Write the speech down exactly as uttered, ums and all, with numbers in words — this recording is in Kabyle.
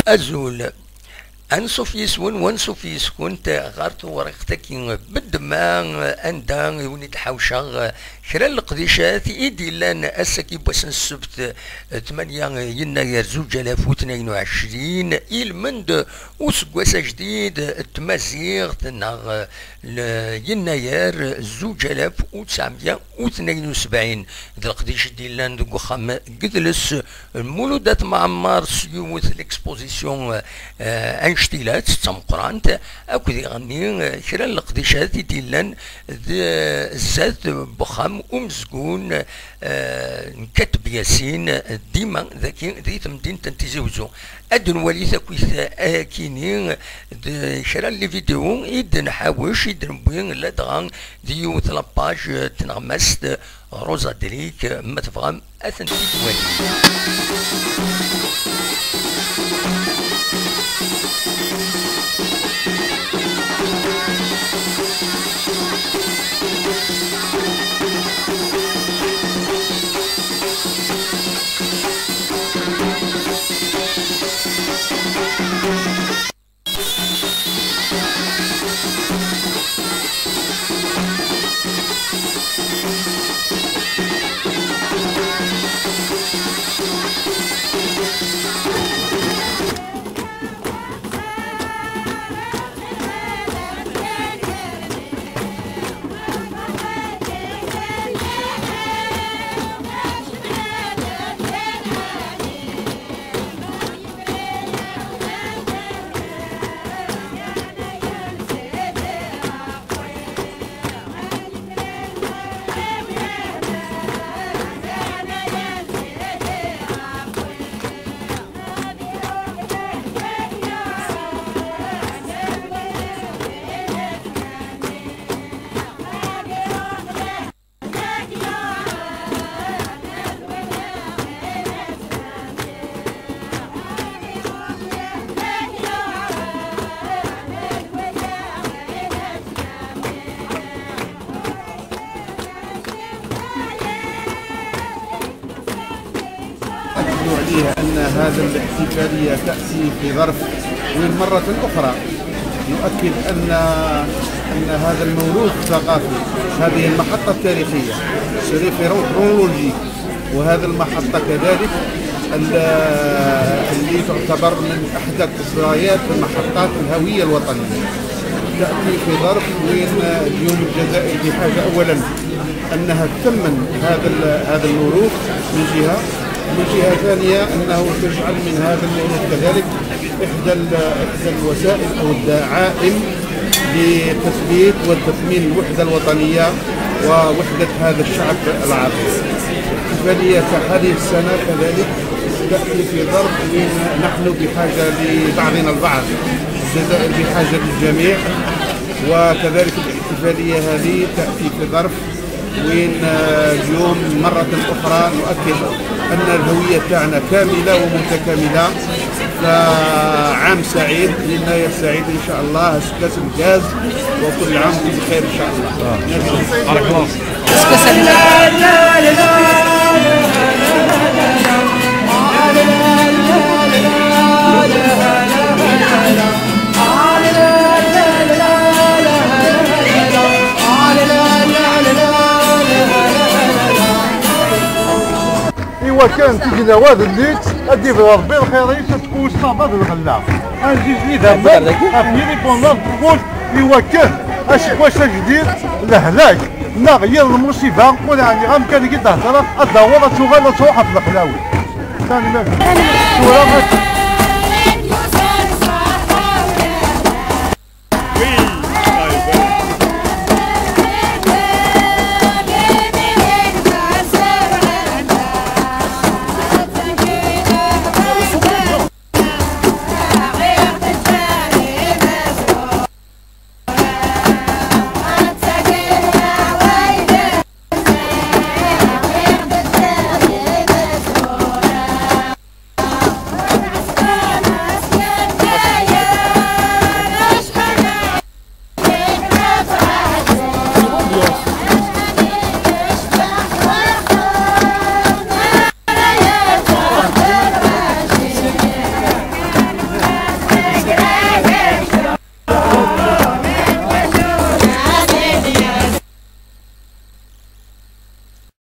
Azul. Ansuf yis-wen, wansuf yis-kunt ɣer tewriqt-agi. Beddem anda i wen-id-ḥawceɣ kra n leqdicat i d-illan ass-agi n wass n ssebt, tmanya yennayer zuǧ alaf u tnayen u ɛecrin, ilmend useggas ajdid n tmaziɣt, neɣ yennayer zuǧ alaf u tesɛemya u tnayen u sebɛin. D leqdic i d-illan deg uxxam n yidles Lmulud At Mɛemmer s yiwet l'exposition, eh, anect-ilat d tameqqrant, akked iɣenni, eh, kra n leqdicat i d-illan d zdat n uxxam umezgun, eh, n Kateb Yasin, dima dagi di temdint n Tizi Wezzu. Ad nwali takit akini d kra n les vidéos i d-nḥawec, i d-newwi ladɣa di yiwet la page n tneɣmast Rosa Delic, ma tebɣam ad tent-id-twalim. أكد عليه أن هذه الاحتفالية تأتي في ظرف، ومن مرة أخرى نؤكد أن، أن هذا الموروث الثقافي، هذه المحطة التاريخية، ce référent chronologique، وهذا المحطة كذلك ال-، اللي تعتبر من أحدث ذكريات محطات الهوية الوطنية، تأتي في ظرف وين اليوم الجزائر بحاجة أولًا أنها تثمن هذا ال-، هذا الموروث من جهة، من جهة ثانية أنه تجعل من هذا الموروث كذلك إحدى ال-، إحدى الوسائل أو الدعائم لتثبيت وتثمين الوحدة الوطنية ووحدة هذا الشعب العربي. الاحتفالية تاع هذه السنة كذلك تأتي في ظرف وين نحن بحاجة لبعضنا البعض. الجزائر بحاجة للجميع، وكذلك الاحتفالية هذه تأتي في ظرف وين، آه، اليوم مرة أخرى نؤكد أن الهوية تاعنا كاملة ومتكاملة. فعام سعيد، يناير سعيد إن شاء الله، سكاس الغاز، وكل عام وانتم بخير إن شاء الله. بارك الله. Iwakken tignawa d llit, ad d-ibder Rebbi lxir-is, ad tku ṣṣaba d lɣella. Ad nziz idammen ɣef yiri bunlar n tfult, iwakken aseggas ajdid, lehlak neɣ yir lmusiba, ur ɛniɣ amkan i d-hedreɣ, ad d-taweḍ, ad tuɣal, ad truḥ ɣef lexlawi. Tanemmirt. Tura